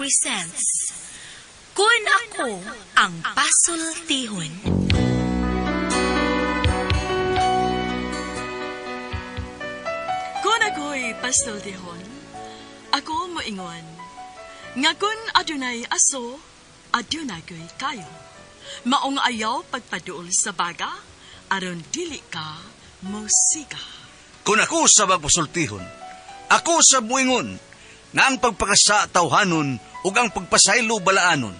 presents Kun Ako Ang Pasultihon. Kung ako'y pasultihon, ako moingon, nga kun adunay aso, adunay ko'y kayo. Maong ayaw pagpaduol sa baga, aron dili ka mosiga. Kung ako sa magpasultihon, ako sa muingon, nga ang pagpakasa tawhanon ug ang pagpasaylo balaanon.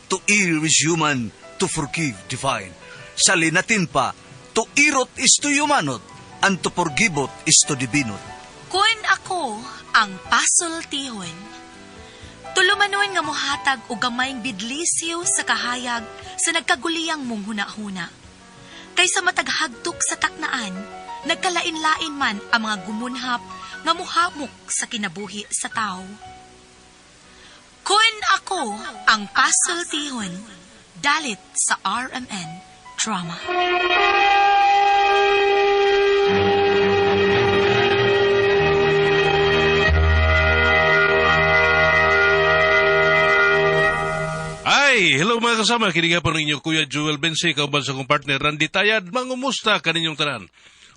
To err is human, to forgive divine. Sa linatin pa, to irot is to humanot, and to forgivot is to divinot. Kun ako ang pasultihon. Tulumanon nga mohatag og gamayng bidlisiw sa kahayag sa nagkaguliyang mong hunahuna. Kaysa mataghagtok sa taknaan, nagkalain-lain man ang mga gumunhap nga muhamok sa kinabuhi sa tao. Kun ako ang pasultihon, dalit sa RMN Drama. Ay, hello mga kasama. Kini nga po ninyo Kuya Jewel Bensi, kauban sa kong partner Randy Tayad. Mangumusta kaninyong tanan.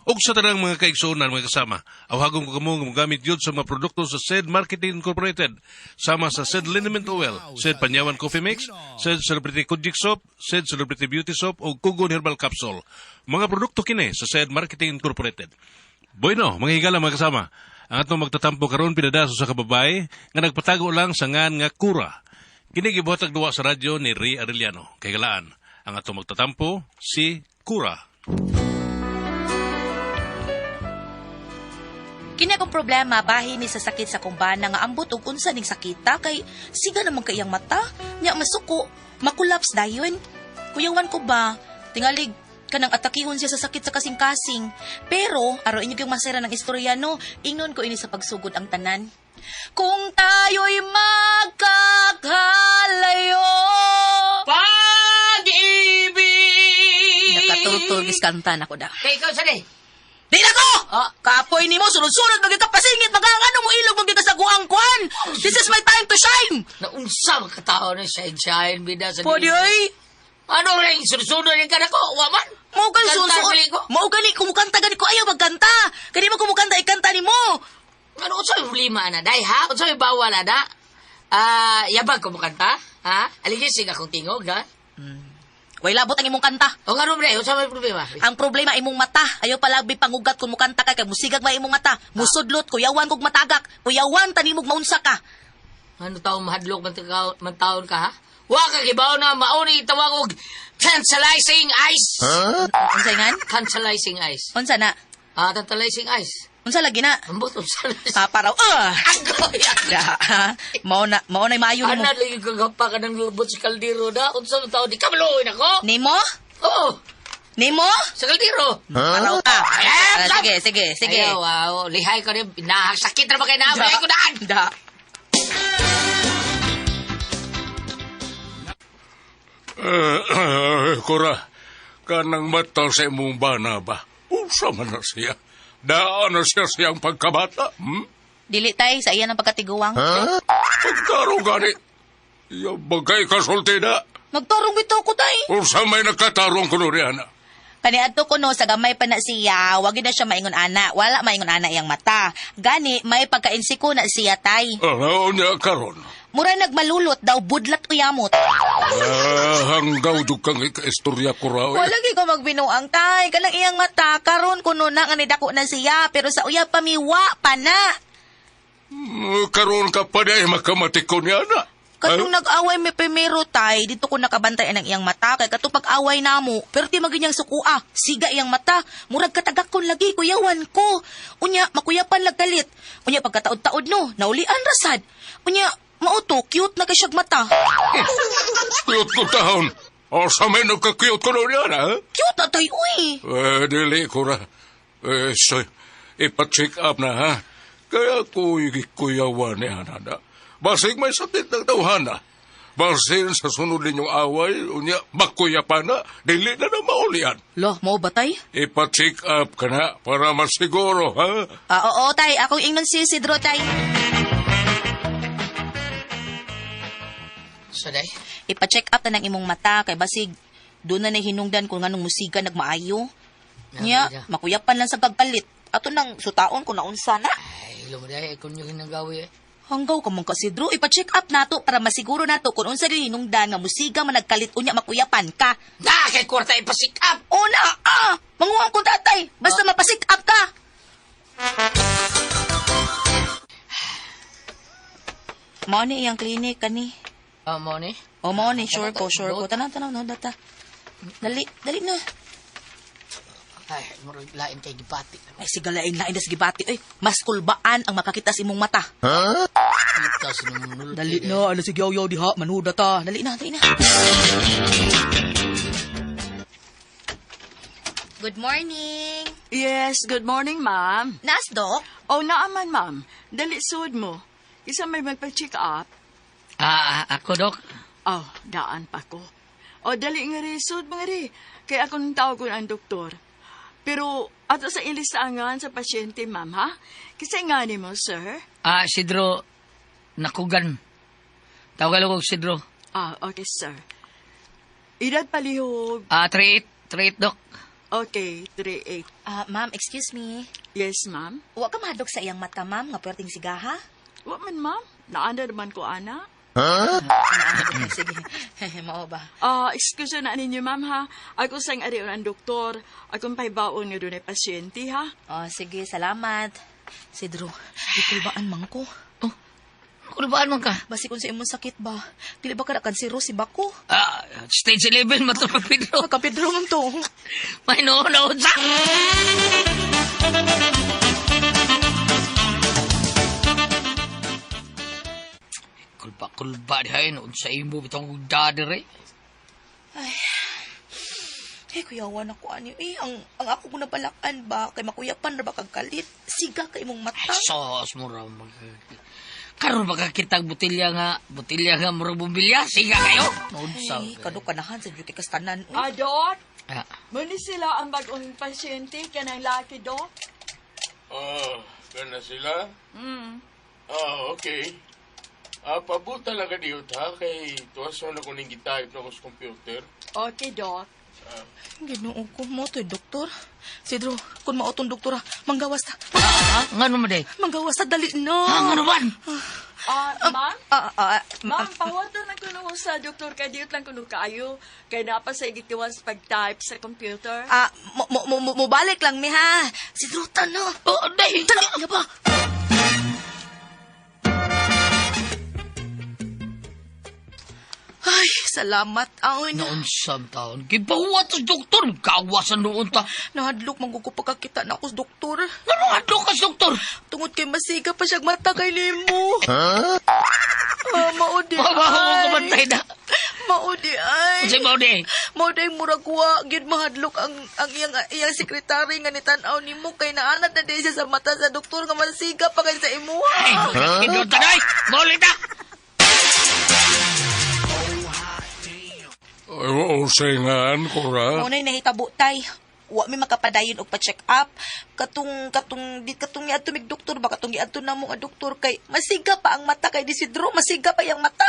Og sa tanang mga kaigsuonan mga kasama, awhagong ko kamo nga mogamit yun sa mga produkto sa SED Marketing Incorporated, sama sa SED Liniment Oil, SED Panyawan Coffee Mix, SED Celebrity Kojik Soap, SED Celebrity Beauty Soap o Kugon Herbal Capsule. Mga produkto kini sa SED Marketing Incorporated. Bueno, mga higala mga kasama, ang atong magtatampo karon pinadaso sa kababae nga nagpatago lang sa ngan nga Kura. Kini gibuhatag duwa sa radyo ni Ray Arellano. Kay galaan, ang atong magtatampo si Kura. Kini akong problema bahin ni sa sakit sa kumbana nga ambot og unsa ning sakita kay siga naman kay iyang mata nya masuko makulaps dayon. Kuyawan ko ba tingalig kanang atakihon siya sa sakit sa kasing-kasing. Pero aron inyo gyud masira ng istorya no, ingnon ko ini sa pagsugod ang tanan. Kung tayo'y magkakalayo. Pag-ibig! Nakatultol gis kanta na ko da. Kay ikaw sa di. Di na ko! Ah. Kapoy nimo sunod-sunod magyud ka pasingit magangano mo ilog magyud ka sa guang kwan. This is my time to shine. Naunsa man katao na shine shine bida sa Pwede ay. Ano rin sunod-sunod rin ka na ko? Wa man. Mao gan Kanta sunod. gali ko. Mao gani kumukanta gani ko ayaw magkanta. Kani mo kumukanta ikanta nimo. Ano unsa may problema ana day ha? Unsa may bawal ana? Ah, yabag ko mo kanta? Ha? Aligising akong tingog ha? Way labot ang imong kanta. O ngano bre, unsa may problema? Ang problema imong mata. Ayaw palagbi pangugat kung mukanta ka kay musigag may imong mata. Musudlot kuyawan kog matagak. Kuyawan tanimog maunsa ka. Ano taong mahadlok man man taon ka ha? Wa ka gibaw na mauni tawag og tantalizing ice. Unsa ngan? Tantalizing ice. Unsa na? Ah, tantalizing ice. Unsa lagi na? Ambot unsa na. Paparaw. Ah! Agoy, agoy. Da. Mao na mao na maayo nimo. Ana lagi kagapa ka ng lubot sa kaldero da. Unsa man taon di kabaluin ako? Nimo? Oo, Nimo? sa kaldero. Paraw ka. Eh, Ah, sige, sige, sige. Ayaw, wow. Lihay ka rin. Sakit na ba kayo na? Ay, ko daan. Da. Kura, kanang mata sa imong bana ba? Unsa man na siya? Daan na siya siyang pagkabata? Hmm? Dili tay sa iya ng pagkatiguang. Pagtarong gani. Iya bagay kasulti na. Nagtarong bitaw ko tay. Unsa may nakatarong kuno riyan? Kaniadto ko no sa gamay pa na siya, wag yun na siya maingon ana. Wala maingon ana iyang mata. Gani may pagkainsiko na siya tay. Ano niya karon? Mura nagmalulot daw budlat uyamot. Ah, hanggaw jud kang ikaistorya ko raw. Wala gyud ko magbinuang tay. Kanang iyang mata karon kuno na nga nidako na siya pero sa uyab pamiwa pa na. Karon ka pa na makamati ko niya na. Katong nag-away mi primero tay, dito ko nakabantay ang iyang mata kay katong pag-away namo, pero di magin niyang sukua, siga iyang mata, murag katagakon lagi kuyawan ko. Unya makuyapan lag kalit. Unya pagkataod-taod no, naulian rasad. Unya mauto cute na kay siyag mata. Cute ko taon. O sa may nagka-cute ko niya na. Cute na tay uy. Eh, dili ko ra. Eh, so, ipa-check up na ha. Kaya ko kuyawan ni Hanana. Basig may sakit ng tawhana. Basin sa sunod ninyong away, unya, makuya pa na, dili na na maulian. Lo, mao ba tay? Ipa-check up ka na para masiguro, ha? Ah, oo tay, akong ingnon si Isidro tay. So, day? Ipa-check up na ng imong mata kay basig doon na nahinungdan kung nganong musika nagmaayo. Nya, Yeah. makuyapan lang sa pagkalit. Ato nang sutaon kung naunsa na. Ay, ilo mo, day. Kung yung hinagawi, eh. Hanggaw ka mong kasidro, ipa-check up nato para masiguro nato kung unsa gyud hinungdan nga musiga man nagkalit unya makuyapan ka. Na, kay kwarta ipasick up! Una, ah! Manguha kong tatay! Basta mapasick up ka! Mao ni iyang clinic kani. Ah, mo ni? O mao ni sure ko, sure ko. Tanaw, tanaw, no, data. Dali, dali na. Ay, murag lain kay gipati. Ay, sigalain lain na gibati. Ay, mas kulbaan ang makakita sa imong mata. Kita sinumnul. Dali na, ano si yaw diha, manuda ta. Dali na, dali na. Good morning. Yes, good morning, ma'am. Nas, Doc? Oh, naaman, ma'am. Dali sud mo. Isa may magpa-check up. Ah, ah, ako, Dok. Oh, daan pa ko. O, dali nga rin, sud mo nga rin. Kaya akong tawagon ang doktor. Pero, ato sa ilistangan sa pasyente, ma'am, ha? Kasi nga ni mo, sir. Ah, Sidro, nakugan. Tawagan ko Sidro. Ah, okay, sir. Edad palihog. Ah, 38. 38, Dok. Okay, 38. Ah, ma'am, excuse me. Yes, ma'am. Wa ka mahadlok sa iyang mata, ma'am, nga perting sigaha? Wa man, ma'am. Naanda naman ko, ana. Sige, mao ba? Ah, excuse na ninyo, ma'am, ha? Ako sang ariyon ang doktor. Akong pahibaon nga doon ay pasyente, ha? Oh, sige, salamat. Sidro, ikulbaan man ko. Oh, kulbaan man ka. Basi kung sa imong sakit ba, dili ba ka kansero si Bako? Ah, stage 11, matulog, Pedro. Ka Pedro man to. May noon sa... Kulba, kulba, dihay, noon sa imo, bitong dadere. Eh, kuyawan ako ani. Eh, ang ako ko nabalakan ba kay makuyapan ra ba kag kalit? Siga ka imong mata. Ay, sos mo ra. Karon makakita ang botilya nga, murag bumbilya. Siga kayo. Noon sa... Ay, kado kanahan sa jud kay kastanan. Uy. Ah, Doc? Ah, Muni sila ang bagong pasyente kanang laki, Doc? Oh, gana sila? Ah, okay. Ah, pabuta lang ka diyot ha, kay tuwason ako ning gitype na ko sa computer. Okay, Doc. Ginoo ko mo to, doktor. Sidro, kung mao tong doktora, manggawas ta. ah, ngano man day? Manggawas ta dali na. Ah, ngano man? Ah, ma'am? Ah, ah, ah, Ma'am, pawato na kuno sa doktor kay diyot lang kuno kaayo. Kay napa sa igitiwas pag-type sa computer. ah, mo mo mo, mo balik lang mi ha. Sidro tano. Oh, day! Dali na ba? Ay, salamat, Aon. Noon sa taon, gibawa to doktor. Kawasan noon ta. Nahadlok man ko pagkakita na ako sa doktor. Ngano adlok ka sa doktor? Tungod kay masiga pa siyang mata kay nimo. Huh? Ah, mao di Mabaho ko ay. kumantay na. Mao di ay. Unsay mao di? Mao di murag wa gyud mahadlok ang iyang iyang sekretary nga nitan-aw nimo kay naanad na di siya sa mata sa doktor nga masiga pa kay sa imuha. Ay, huh? Tanay! Maulit na! Ay, oo, singan, Cora. Mao na'y nahitabo tay. Wa mi makapadayon og pa-check up. Katong katong di katong niadto mig doktor ba katong giadto namo nga doktor kay masiga pa ang mata kay Isidro, masiga pa yang mata.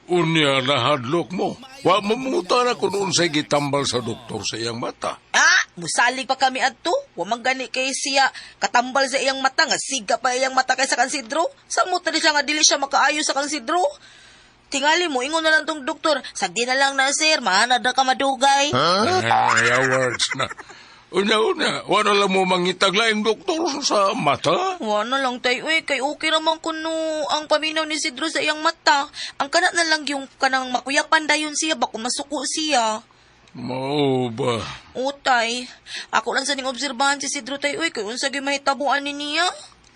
Unya, nahadlok mo. Wa mamungutan ako noon sa gitambal sa doktor sa iyang mata. Ah, musalig pa kami adto. Wa man gani kay siya katambal sa iyang mata nga siga pa iyang mata kay sa kang Sidro. Samot na siya nga dili siya makaayo sa kang Sidro. Tingali mo, ingon na lang tong doktor. Sagdi na lang na, sir. Mahanad na ka madugay. Ay, awards na. Unya, unya, wala lang mo mangitag laing doktor sa mata. Wa na lang tay, uy, kay okay naman kuno ang paminaw ni Sidro sa iyang mata. Ang kana na lang yung kanang makuyapan dayon siya, bako masuko siya. Mao ba? O tay, ako lang sa ning obserbahan si Sidro tay, uy, kay unsa gyud mahitabuan ni niya.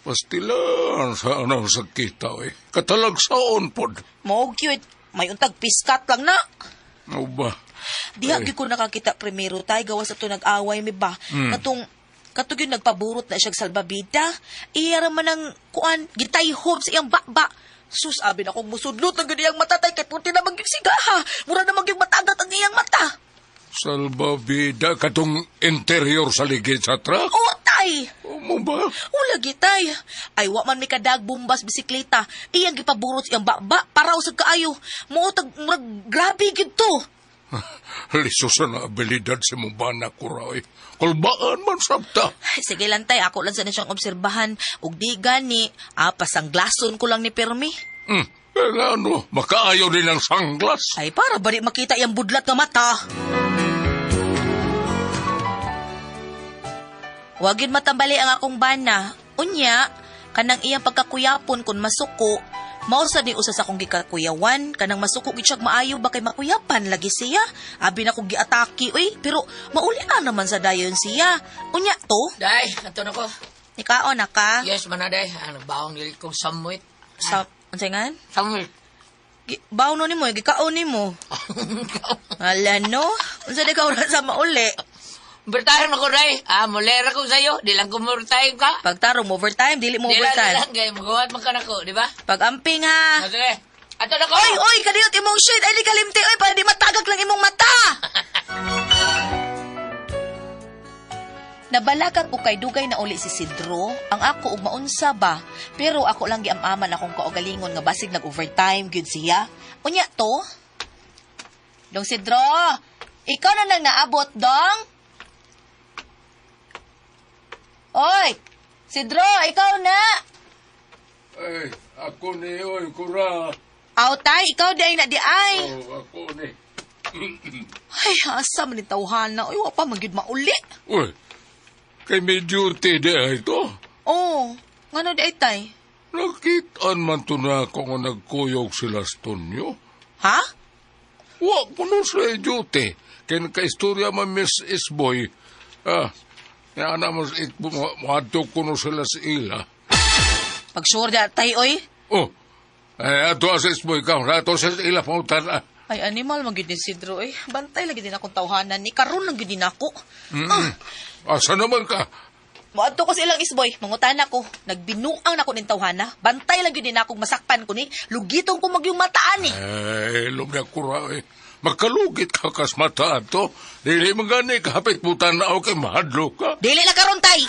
Pastilan sa anang sakita, eh. Katalagsaon pod. Mao gyud, may untag piskat lang na. Mao ba? Diha gyud ko nakakita primero tay gawas ato nag-away mi ba. Katong katong gyud nagpaburot na siyag salbabida. Iya ra man ang kuan gitayhob sa iyang bakba. Sus, abi na kong musudlot ang gyud iyang mata tay kay puti na man gyud sigaha. Mura na man gyud matagat ang iyang mata. Salbabida katong interior sa ligid sa truck. O tay. Oh Mo ba? Wala gitay. Ay, wa man mi kadag bumbas bisikleta. Iyang gipaburot iyang baba para usag kaayo. Mao tag murag grabe gid to. Liso sa na abilidad si mong bana ko raw eh. Kulbaan man sabta. Ay, sige lang tay, ako lang sa na siyang obserbahan. Ug di gani, pasanglason ko lang ni Permi. Eh, ano, makaayaw din ang sanglas. Ay, para ba di makita iyang budlat nga mata? Wag yun matambali ang akong bana. Unya, kanang iyang pagkakuyapon kung masuko, mao sa ni usa sa akong gikakuyawan, kanang masuko gid siyag maayo ba kay makuyapan lagi siya. Abi na kong giatake uy, pero mauli na naman sa dayon siya. Unya to, Day, ato na ko. nikaon na ka. Yes, man na, day. Ano, baong dili kong samuit. Sa unsay ngan? Samuit. Baon no nimo, gikaon nimo. Ala no, unsa di ka ora sa mauli? Bertahan ako, day. Ah, mulera ko sa'yo. Di lang kumurtahin ka. Pagtarong mo overtime, dili mo Di lang, di overtime. lang. Kaya magawa man ka na ko, di ba? Pag-amping ha. O, sige. Ato na ko. Oy, oy, kadiyot imong shade. Ay, di kalimti. Oy, para di matagak lang imong mata. Nabalakag ko kay dugay na uli si Sidro, ang ako og maunsa ba, pero ako lang giamaman akong kaugalingon nga basig nag-overtime gyud siya. Unya to. Dong Sidro, ikaw na nang naabot, dong. Oy, Sidro, ikaw na. Ay, ako ni, oy, kura. Aw, tay, ikaw di ay na di ay. Oh, ako ni. Ay, asa man ni tawhana. Uy, wa pa man gyud mauli. Uy, kay may duty di ay to. Oh, ngano di ay tay? Nakitaan man to na ako nga nagkuyog sila sa Tonyo. Ha? Wa ko no sa duty. Kaya nagka-istorya man Miss Isboy. Ah, nga na mas muadto ko no sila sa ila. Pag sure di tay, oy. Oh, ay, ato sa Isboy ka. Ato sa ila pautan. Ah. Ay, animal man gyud ni Sidro, eh. Bantay lagi din akong tawhanan ni. Karon lang gyud din ako. Ah, Asa naman ka? moadto ko sa ilang isboy. Mangutan ako. Nagbinuang nako ning tawhana. Bantay lang gyud din ako masakpan ko ni. Lugitong ko magyung mataan ni. Ay, lumya kura eh. Magkalugit ka kas mata ato. Dili man gani kapit butan na ako kay mahadlo ka. Dili na karon tay.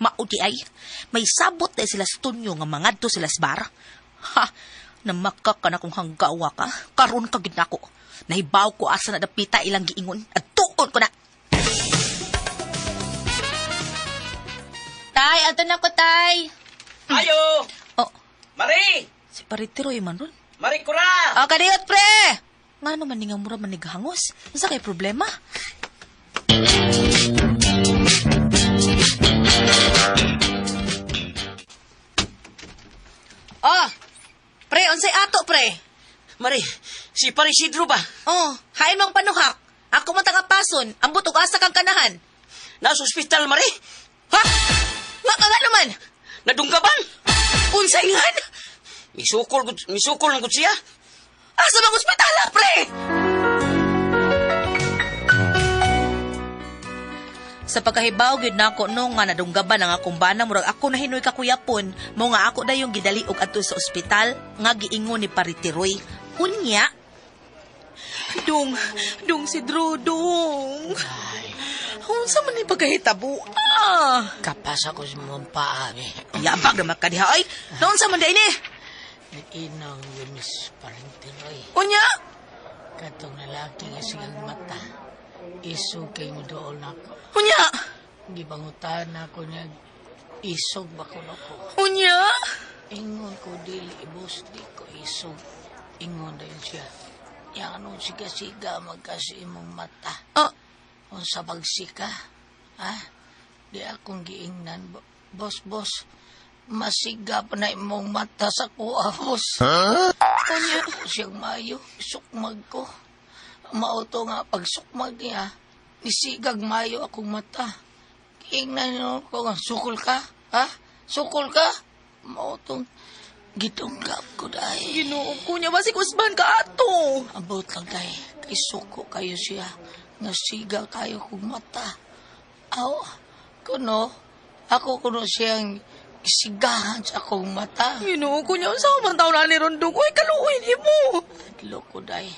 Mauti ay. May sabot na sila stunyo nga mangadto sila sa bar. Ha, namakak ka na kung hanggawa ka. Karon ka gid nako. Nahibaw ko asa na dapita ilang giingon. At tuon ko na. Tay, ato na ko, tay. Ayo! Oh, Mari! si Paritiro man ron. Mari kura! Ah, kadiyot, pre! Nga naman ni nga mura man hangos. Unsa kay problema? Oh, pre, unsay ato, pre? Mari, si Pare Isidro ba? Oh, hain mong panuhak. Ako man tagapason. Ambot og asa kang kanahan. Nasa ospital, Mari. Ha? Nga nga naman. Nadunggaban. Unsay ngan? Misukol, misukol ng siya. Asa bang ospitala, pre? Sa pagkahibaw gyud nako no nga nadunggaban ang akong bana murag ako na hinoy kakuyapon mo nga ako dayong gidali og adto sa ospital nga giingon ni Paritiroy. Unya Dong, dong si Drew, dong. Unsa man ni pagkahitabo? Ah, Kapasa ko sa mga paa, eh. yabag na makadiha ay. Naunsa man day ni? Nag-inang yun, Miss Parentiroy. Unya, Katong lalaki nga sigang mata. Isog kay mo doon ako. unya, Gibangutan ako niya. Isog ba ko ko? unya. Ingon ko dili, boss, di ko isog. Ingon dayon siya. Yang anong siga-siga magkasi imong mata. Ah, Unsa bagsika? Ha? Di akong giingnan. Boss, boss, masiga pa na imong mata sa kuha, boss. Huh? Siyang mayo, sukmag ko. Mauto nga, pag sukmag niya, nisigag mayo akong mata. Giingnan ko nga, sukol ka? Ha? Sukol ka? Mautong gitungkap ko dahil. Ginoo ko niya basig usban ka ato. Abot lang kay, kay suko kayo siya. Nga siga kayo kong mata. Aw, kuno, ako kuno siyang sigahan sa akong mata. Ginoo ko niya unsa man taon ani rondong. Uy, kaluoy nimo. Loko day.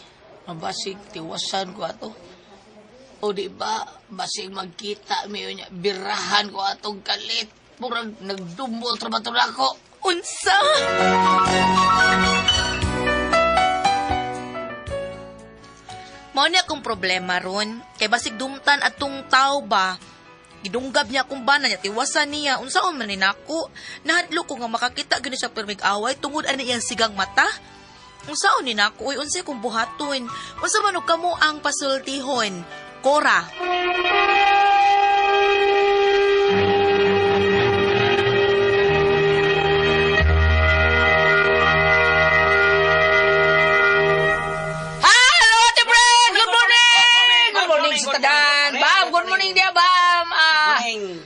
Mabasig tiwasan ko ato. O di ba, basig magkita mi niya, birahan ko atong kalit. Murag nagdumot ra ba to nako. Unsa? Mao ni akong problema ron. Kay basig dumtan atong tao ba. Gidunggab niya akong bana niya, tiwasan niya. Unsaon man ni nako. Nahadlok ko nga makakita gyud ni siya permig away tungod ani iyang sigang mata. Unsaon ni nako, uy, unsay kong buhaton. Unsa man og kamo ang pasultihon? Cora. Hello, Ate Fred! Good morning! Good morning sa tanan. Bam, good morning dia, Bam. Ah,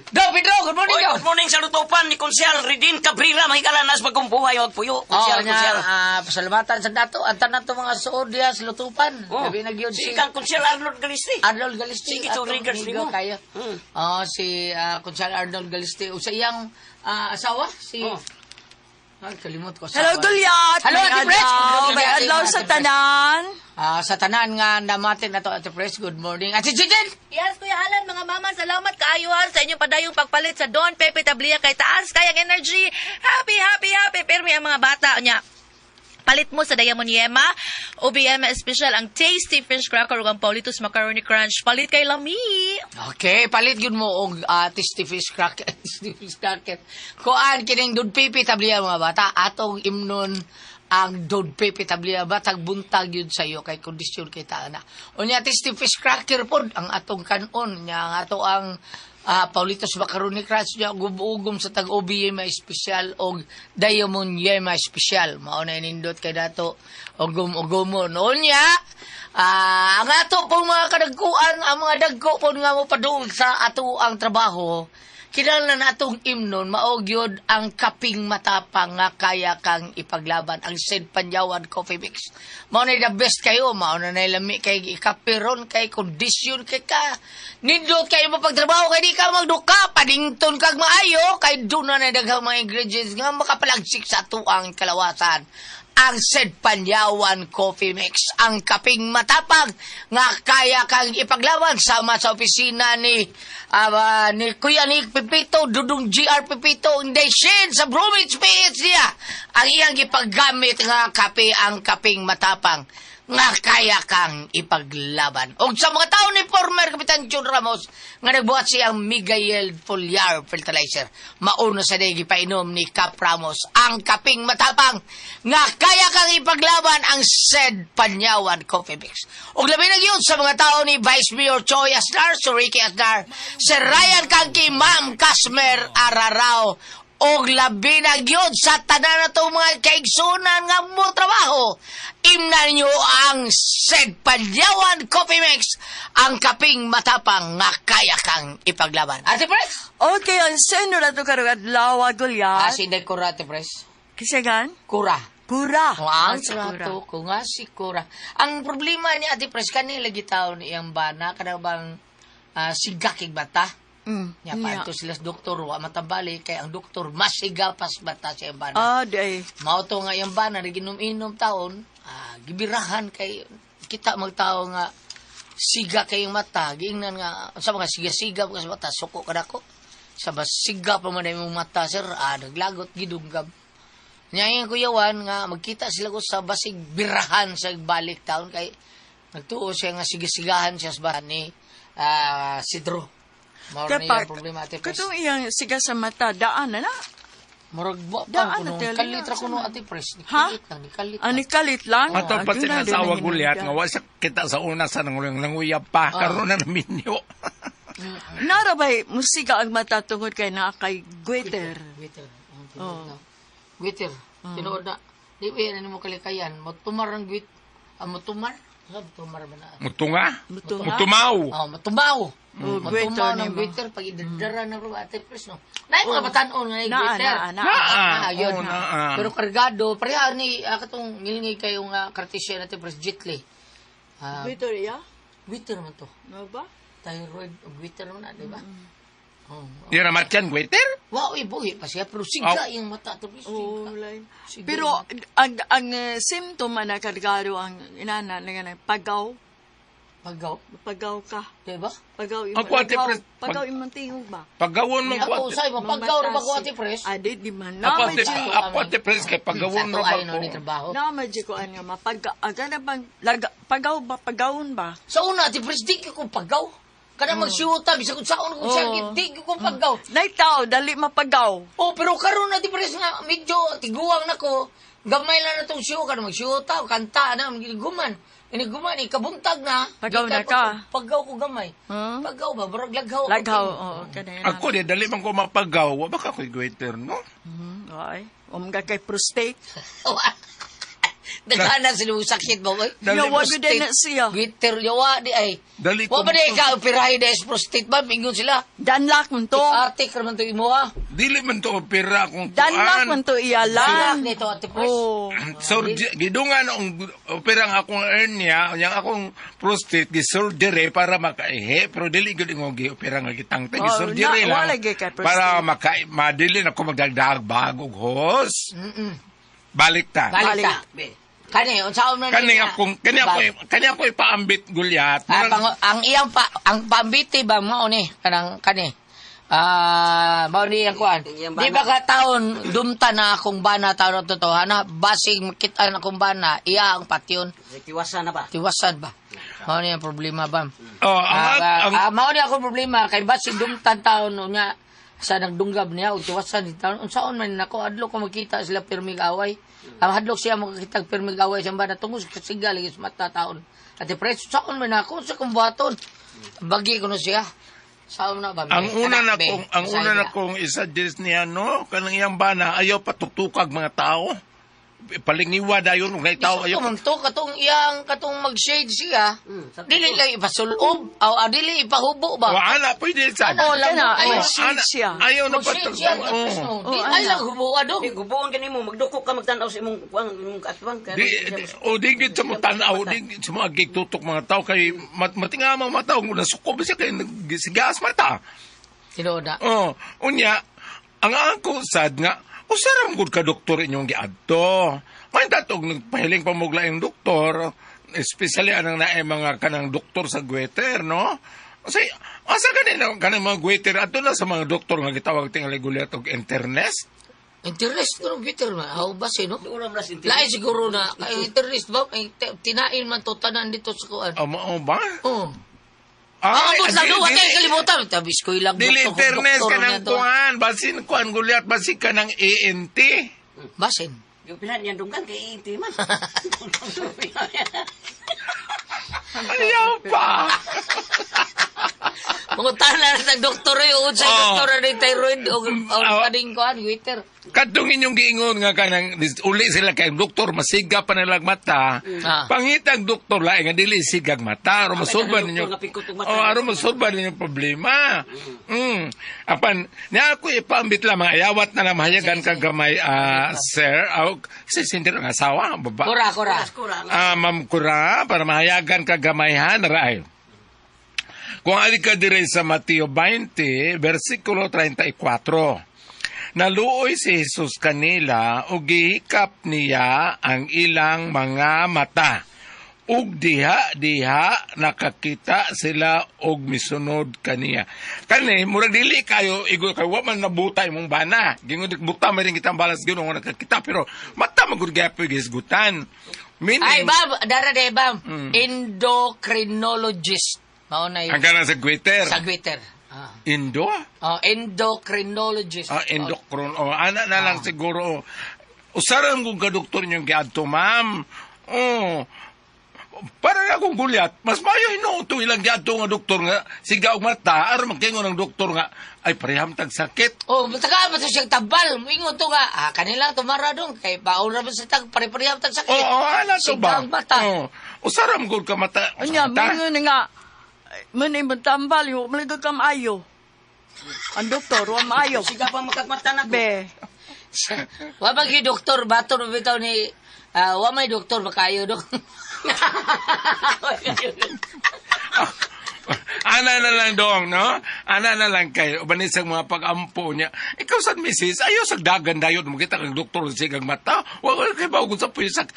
Don Pedro, good morning, Oy, Don. good morning sa lutupan ni Konsyal Redin Cabrera. Mahigala nas bagong buhay og puyo. Oh, Konsyal, nya, Konsyal. pasalamatan sa dato. Ang tanan to mga suod diya sa lutupan. Oh, Labi na gyud si si kang Konsyal Arnold Galisti. Arnold Galisti. Sige, to atong regards amigo nimo. kayo. Oh, si Konsyal Arnold Galisti. O sa iyang asawa, si... Oh. Ay, kalimot ko. Hello, asawa. Gulyat! Hello, May Ate Fred! adlaw, May Ate adlaw Fred. sa tanan. Ah, sa tanan nga namatin na to, Ate Fred. Good morning. Ate Chichen! Yes, Kuya Alan, mga mama, salamat kaayo ha, sa inyong padayong pagpalit sa Don Pepe Tablia kay taas kayang energy. Happy, happy, happy. Pero may ang mga bata niya. Palit mo sa Diamond Yema, OBM special ang Tasty Fish Cracker ug ang Paulitos Macaroni Crunch. Palit kay Lami. Okay, palit yun mo og tasty fish cracker, tasty fish cracker. Kuan kining Don Pepe Tablia mga bata, atong imnon ang Don Pepe Tablia batag buntag yun sa iyo kay kondisyon kay na. Unya tasty fish cracker pod ang atong kanon nya ang ato ang Paulitos Macaroni Crunch nya gubugom sa tag OBM may espesyal og Diamond Yema espesyal. Mao na nindot kay dato ugum-ugumon. Unya ang ato pong mga kadagkuan, ang mga dagko po nga mo padung sa ato ang trabaho, kinahanglan atong imnon mao gyud ang kaping matapang nga kaya kang ipaglaban ang St. Panyawan Coffee Mix. Mao na the best kayo, mao na lami kay ikape ron kay kondisyon kay ka. Nindot kayo mapagtrabaho kay di ka magduka, padington kag maayo kay doon na daghang mga ingredients nga makapalagsik sa atuang kalawasan. Ang St. Panyawan Coffee Mix, ang kaping matapang nga kaya kang ipaglaban sama sa opisina ni Kuya Nick Pepito, Dudong GR Pepito, Inday Shin sa Bromwich PH niya. Ang iyang ipaggamit nga kape ang kaping matapang nga kaya kang ipaglaban. Og sa mga tao ni former Kapitan John Ramos nga nagbuhat siyang Miguel Foliar Fertilizer. Mauna sa day gipainom ni Cap Ramos ang kaping matapang nga kaya kang ipaglaban ang said Panyawan Coffee Mix. Og labi na gyud sa mga tao ni Vice Mayor Choi Asnar, Sir Ricky Asnar, Sir Ryan Kangki, Ma'am Casmer Ararao, og labi na gyud sa tanan na itong mga kaigsunan nga mo trabaho. Imna ninyo ang said Panyawan Coffee Mix, ang kaping matapang nga kaya kang ipaglaban. Ate Pres? Okay, ang seno na to karong adlaw, Gulyat. Si Inday Cora, Ate Pres. Kisagan? Kura. Kura. Kung ang Ah, si Kura. trato, kung nga si Kura. Ang problema ni Ate Pres, kanila gitaw ni iyang bana, kana bang sigakig bata. Nya Nya. pa sila sa doktor, wa matambali, kay ang doktor masiga pas bata sa iyang bana. Ah, day. Mao to nga iyang bana, naginom-inom taon, gibirahan kay kita magtao nga siga kayong mata, giingnan nga sa mga siga-siga mga sa mata, suko ka nako. Sa siga pa man imong mata, sir, naglagot gidunggab. Nya iyang kuyawan nga magkita sila ko sa basig birahan sa balik taon kay nagtuo siya nga sigasigahan siya sa bana ni Sidro. Mao na iyang problema, Ate Pres. Katong iyang siga sa mata, daan na na. Murag wa pa Daan na kuno. tele Kalit ra na, kuno sa- Ate Pres. Ha? Nikalit lang, nikalit Ah, lang. nikalit lang. Ato Ah, pa doon na, sila doon asawa na gulyat hinanda. nga wa sa kita sa una sa nanguyab pa karon na naminyo. Narabay, musiga ang mata tungod kay naa kay Gwitter. Gwitter. Oh. Na. Gwitter. Tinuod na. Di ba yan mo kalikayan? Motumar ang gwit. Motumar? Ano, motumar ba na? Mutunga? Mutunga? Mutumaw. Oh, motumaw. Oh, Motumaw gwitter ng nimo. gwitter pag idadara na bro Ate Pres no. Naay mga batan-on nga Naa, gwitter. naa, naa. Naa. Yun. Oo, naa. Pero kargado, pareha ni katong ngilngig kayo nga Cartesian Ate Pres Jitley. Gwitter iya? Gwitter man to. No ba? Thyroid o gwitter man na, di ba? Di na matyan, waiter? Wa oy buhi pa siya pero siga Aw. yung mata to. Siga. Oh, lain. Sige. Pero ang symptom na kargado ang inana nga na pagaw, Pagaw. pagaw ka. Di ba? Pagaw imo. Ang kwate, laghaw. pres- Pagaw imong tingog ba? Pagawon mong Ako kwate. usay mo pagaw ra ba ko ati pres? Ah, di man. Ako Na ate, ako ate pres, kay pagawon Sa ra to ba ay no ko? ni trabaho. Na medyo ko nga mapag aga na bang laga, pagaw ba pagawon ba? Sa una ati pres di ko pagaw. Kana magsyuta bisag unsaon ko sakit di ko pagaw. Nay tao dali mapagaw. Oh, pero karon na di pres nga medyo tiguang nako. Gamay lang na tong siyo kana magsyuta, kanta na guman. Ini guman ikabuntag na. Pagaw na Gikan ka. Pagaw ko gamay. Huh? Pagaw ba barag laghaw. ako. Laghaw, oo, kanina. Ako di, dali man ko mapagaw. Wa ba ka ko'y waiter, no? Ay, umga kay prostate. Daghanan sila og sakit ba oy? Dali Yawa gyud na siya. Twitter yawa di ay. Dali Wa ko ba di ka operahe di sa prostate ba mingon sila. Danlak man to. Artik ra man to imo ha. Dili man to opera kung Danlak man to Danlak iyalan. nito ate pres. Oh. So, gidungan ang opera ang akong hernia, yang akong prostate, gisurgery para makaihi, pero dili gyud ingon gi-opera nga gitangta, Oh, gisurgery na- lang. wala gyud kay prostate. Para maka, madili na ko magdagdag bagong hos. Balik ta. Balik ta. Kani unsaon man Kani niya? akong kani ako kani ako ipaambit gulyat. Ah, ang iyang pa ang pambiti ba mao ni kanang kani. Ah, mao ni ang kuan. Di ba ka taon dumta na akong bana taon na totoo na basig makita na akong bana iya ang patyon. Tiwasan na ba? Tiwasan ba? Mao ni ang problema ba? Oh, ang, ang, Mao ni akong problema kay basig dumtan taon unya sa nagdunggab niya og tiwasan di taon unsaon man nako adlok ko makita sila pirmig away. Ang hadlok siya makakita og pirmig away sa bana tungod sa kasiga lagi sa mata taon. Ate pres unsaon man nako sa kong buhaton. Bagi ko no siya. Saon na ba? ang una na Anak, be. kong ang una na kong isa-suggest niya no kanang iyang bana ayaw patuktukag mga tao. Palingiwa dayon kung tao Ayaw ayaw. man to katong iyang katong mag-shade siya. Dili lang ipasulob aw dili ipahubo ba? Wa ana pwede sa. Ano lang Kana, ay oh, shade siya. Ayaw na mag-shade siya. patuktukag. Oh. Di ay lang hubo do. Di, gubuon ka nimo, magduko ka magtan-aw sa imong kuang imong kaasbang. Di, di, o di gid sa mo tan-aw, di gid sa mga gigtutok mga tao kay matinga mga tao kung nasuko ba siya kay nagsigas mata. Tinuod na. Oh, unya ang ako sad nga usaram gud ka doktor inyong giadto. May tatog nagpahiling pa mo yung doktor, especially anang naay mga kanang doktor sa gweter, no? Kasi asa gani kanang mga gweter adto na sa mga doktor nga gitawag tingali gulyat og internist. Interest ko ng Peter man. Aw ba no? Doon ra sa Lain siguro na kay interest ba ay tinain man to tanan dito sa kuan. O mao ba? Oh. Ay, Ah, ambot lang do dili- atay kalibutan. Tabis ko ilang Dili doktor, internet doktor ka ng na to. kuan, basin kuan gulyat, basin ka ng ANT. Basin. Gipilan niyan dunggan kay inti man. Ayaw pa. Mangutan na sa doktor ay uod sa Oh. doktor na thyroid o o kaning kuan goiter. Kadtong inyong giingon nga kanang uli sila kay doktor masiga pa nilang mata. Ah. Pangitag doktor lain nga dili sigag mata aron masolba kanang ninyo. doktor nga pikot og mata. Oh, aron masolba ninyo problema. Apan niya ako ipaambit lamang ayawat na lang mahayagan ka gamay sir. Aw si sindir ang asawa baba. Kura kura. Ah, Ma'am Kura, para mahayagan ka gamayhan, raay. Kung ali ka dire sa Mateo 20, versikulo 34. Naluoy si Jesus kanila ug gihikap niya ang ilang mga mata. Ug diha nakakita sila og misunod kaniya. Kani murag dili kayo igo kay wa man nabuta imong bana. Gingon buta man rin kitang balas Ginoo nga nakakita pero mata man gud gyapon gisgutan. Meaning, Ay bab dara de bam. Endocrinologist. Mao na ang kanang sa goiter. Sa goiter. Ah. Indo? Oh, endocrinologist. Ah, endocrine. Oh, ana na lang siguro. Usaran kong ka-doktor niyong giadto, ma'am. Oh. Para na akong gulyat, mas mayo hinuto ilang giadto nga doktor nga siga og mata, aron magkingon ang doktor nga ay pareham tag sakit. Oh, taga ba to siyang tambal? Moingon to nga, kanila tumara dong kay baon ra ba sa tag pare-pareham tag sakit. Oo, ana to ba? Siga ang mata. Oh. Usaram gud ka mata. Unya, mata. mingon nga, man imong tambal, wa man ka maayo. Ang doktor, wa maayo. Siga pa makagmata na ko. Be, Wa ba gyud doktor bato ra bitaw ni wa may doktor makayo dok. Ana na lang dong, no? Ana na lang kay uban sa mga pag-ampo niya. Ikaw sad misis, ayo sa dagan dayon mo kita kang doktor sa sigang mata. Wa kay ba sa pusak.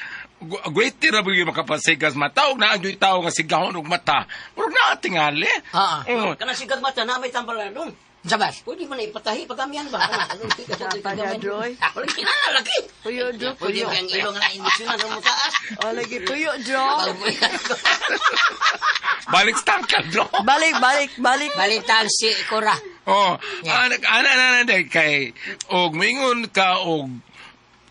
Gwete ra ba makapasigas mata og naa gyud tawo nga sigahon og mata. Murag naa tingali. Ah. Oh. Kana sigag mata na may tambalan dong. Sabas. Pwede mo na ipatahi pagamian ba? Dapat Droy. Wala kinalaki. Puyo, Dro, Pwede puyo. mo ang ilong na injeksyonan mo taas. O, lagi, puyo, Dro. Balik stangkad no. Balik, balik, balik. Balitan si Cora. Oh, Yeah. ana ana na na day kay og moingon ka og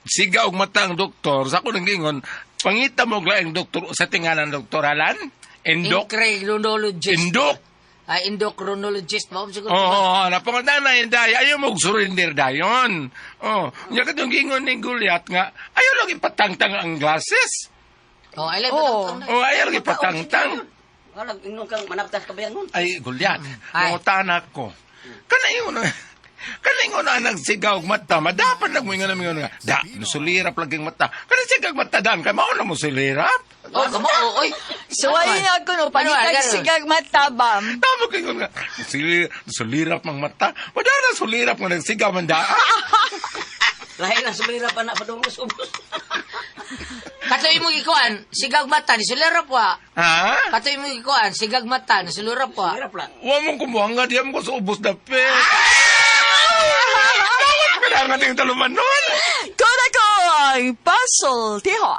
siga og mata ang doktor sa ako nang giingon pangita mo og laing doktor sa tingalan doktor Alan Endok Endocrinologist. Endok. Ay, endocrinologist ba? Siguro. Oo, oh, napangutana na yun, day. Ayaw mo surrender dayon. Oh, nya katong giingon ni Goliath nga ayaw lang ipatangtang ang glasses. Oh, ay lang. Oo. Oh, ayaw lang ipatangtang. Wala ingnon kang manaptas ka ba yan nun? Ay, Goliath, Ay. mangutana ko. Kana ingon kana ingon na nagsigaw og mata, madapat lang mo ingon ingon nga. Da, nusulirap laging mata. Kana sigag mata dan kay mao na mo sulirap. Oh, kamo, oh, oy. So, ayun ako, no, pangitag Ano, ano? sigag matabam. Tama kay ingon nga. Sulirap mang mata. Wala na sulirap nga nagsigaw man da. Lahi lang sumilira pa na padungos ubos. Katoy mo gikuan, sigag mata ni sulirap wa. Ha? Katoy mo gikuan, sigag mata ni sulirap wa. Hirap lang. Wa mong kumuha nga diyan ko sa ubos dapit. Dawat kailangan yung taluman nun. Kung ako ang puzzle, tiho.